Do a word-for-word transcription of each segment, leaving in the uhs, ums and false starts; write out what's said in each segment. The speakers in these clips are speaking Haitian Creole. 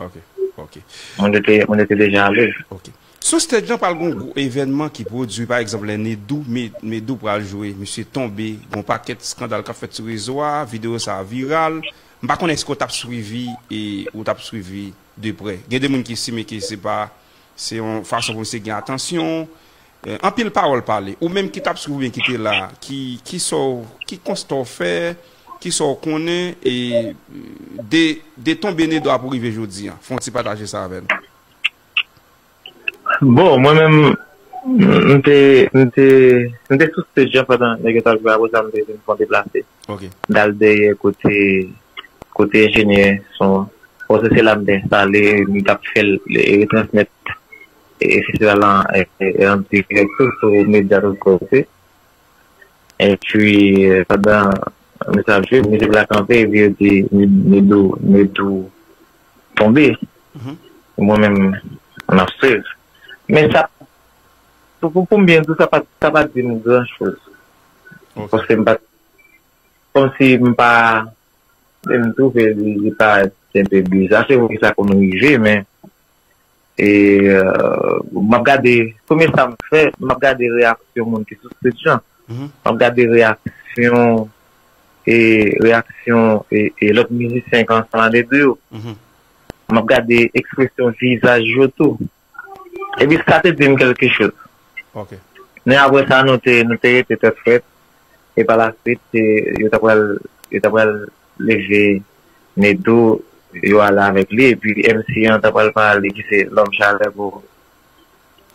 Ok, ok. Mwen te, mwen te deja ale. Ok. Sou stage lan pral gon gwo evènman ki pwodui, pa egzanp, lè Nedou, Me- Medou pral jwe, misye tonbe, gon pakèt skandal k ap fèt sou rezo a, videyo sa a viral. M pa konnen èske w t ap swivi e ou t ap swivi de prè. Gen de moun ki estime ke se pa, se yon fason pou misye gen atansyon. Eh, anpil pawòl pale. Ou menm ki t ap swiv oubyen ki te la, ki, ki sa w, ki konsta w fè, ki sa w konnen e de, de tonbe Nedou a pou rive jodi a. Fè yon ti pataje sa avè n. Bon, mwen menm, m te, m te, m te sou stage lan pandan nèg yo t ap jwe, apre sa m te vin fè yon deplase. Ok. M t al dèyè kote, kote enjenyè son. Bon, se, se la m te enstale, m t ap fè l, e, retransmèt, e, festival lan, e, e, e, an dirèk tou sou medya tout kote. Epi, e, pandan mesaj yo, mizik la kanpe, epi yo di, Nedou, Nedou tonbe. Mhm. Mwen menm, m ap swiv. Men sa, pou, pou, pou m byen di, sa pa, sa pa di m gran choz. Ok. Paske m pa, kòmsi m pa, m twouve li, li parèt enpe biza. Se vre sa konn rive, men, e, euh, m ap gade, premye sa m fè, m ap gade reyaksyon moun ki sou stage lan. Mhm. M ap gade reyaksyon, e, reyaksyon, e, e lòt mizisyen ki ansanm a Nedou yo. Mhm. M ap gade ekspresyon vizaj yo tou. Epi sa te di m kèlke choz. Ok. Men apre sa, nou te, nou te rete tèt frèt. E pa la swit, se, yo ta pral, yo ta pral leve Nedou, yo ale avèk li. Epi M C an ta pral pale, ki se Lòm Chalè, pou,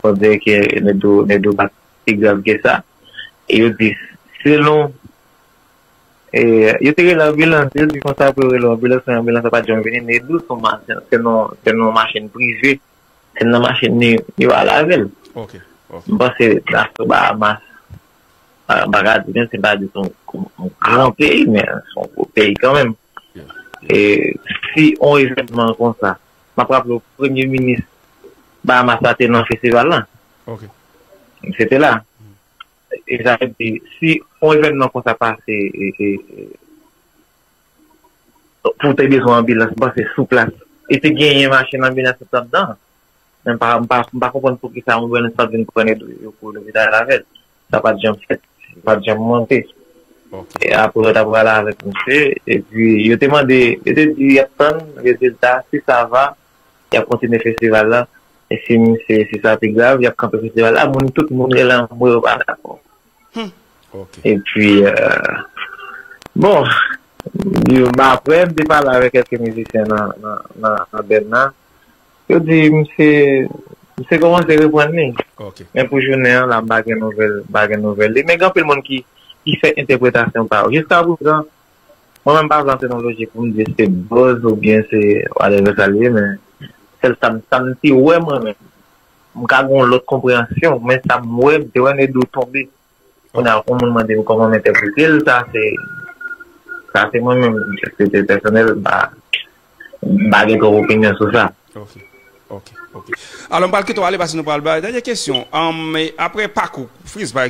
pou di ke Nedou, Nedou bat pi grav ke sa. E yo di, selon, e, yo te rele anbilans, yo di konsa pou yo rele anbilans, men anbilans la pa t janm vini. Nedou se yon machin, se yon, se yon machin prive. Se nan machin li, yo ale avè l. Ok, ok. M panse Nassau Bahamas, pa, m pa ka di, menm si m pa di se yon, yon gran peyi, men se yon gwo peyi kanmenm. Yeah. E si yon evènman konsa, m ap raple w, premye minis Bahamas la te nan festival lan. Ok. Misye te la. E sa vle di, si yon evènman konsa pase, e, e, e, pou te bezwen anbilans, m panse sou plas. E te genyen machin anbilans andan. Men m pa, m pa, m pa konprann poukisa yon anbilans pa t vin pran Nedou pou lopital avè l. Sa pa t janm fèt. Sa pa t janm monte. Ok. E apre, yo t ap pale avèk misye. Epi, yo te mande, yo te di, y ap tann rezilta, si sa va, y ap kontinye festival la. E si misye, si sa pi grav, y ap kanpe festival la. Moun, tout moun rele anmwe, yo pa dakò. Ok. Epi, euh, bon, yo, ba, apre, m te pale avèk kèlke mizisyen nan, nan, nan, nan bèn nan. Yo di, misye, misye kòmanse reprann li. Ok. Men pou jounen an, la, m pa gen nouvèl, m pa gen nouvèl li. Men gen anpil moun ki, ki fè entèpretasyon pa yo. Jiska prezan, mwen menm pa vle antre nan lojik pou m di se buzz oubyen se whatever sa l ye, men sèl sa m, sa m te wè mwen menm. M ka gen yon lòt konpreyansyon, men sa m wè, m te wè Nedou tonbe. Kounye a, yon moun mande m kòman m entèprete l, sa se, sa se mwen menm, se, se pèsonèl, m pa, m pa gen twòp opinyon sou sa. Ok, ok, ok. Alò, m pral kite w ale, paske nou pral bay dènye kesyon. Um, e apre pakou, Freeze, pa egzanp,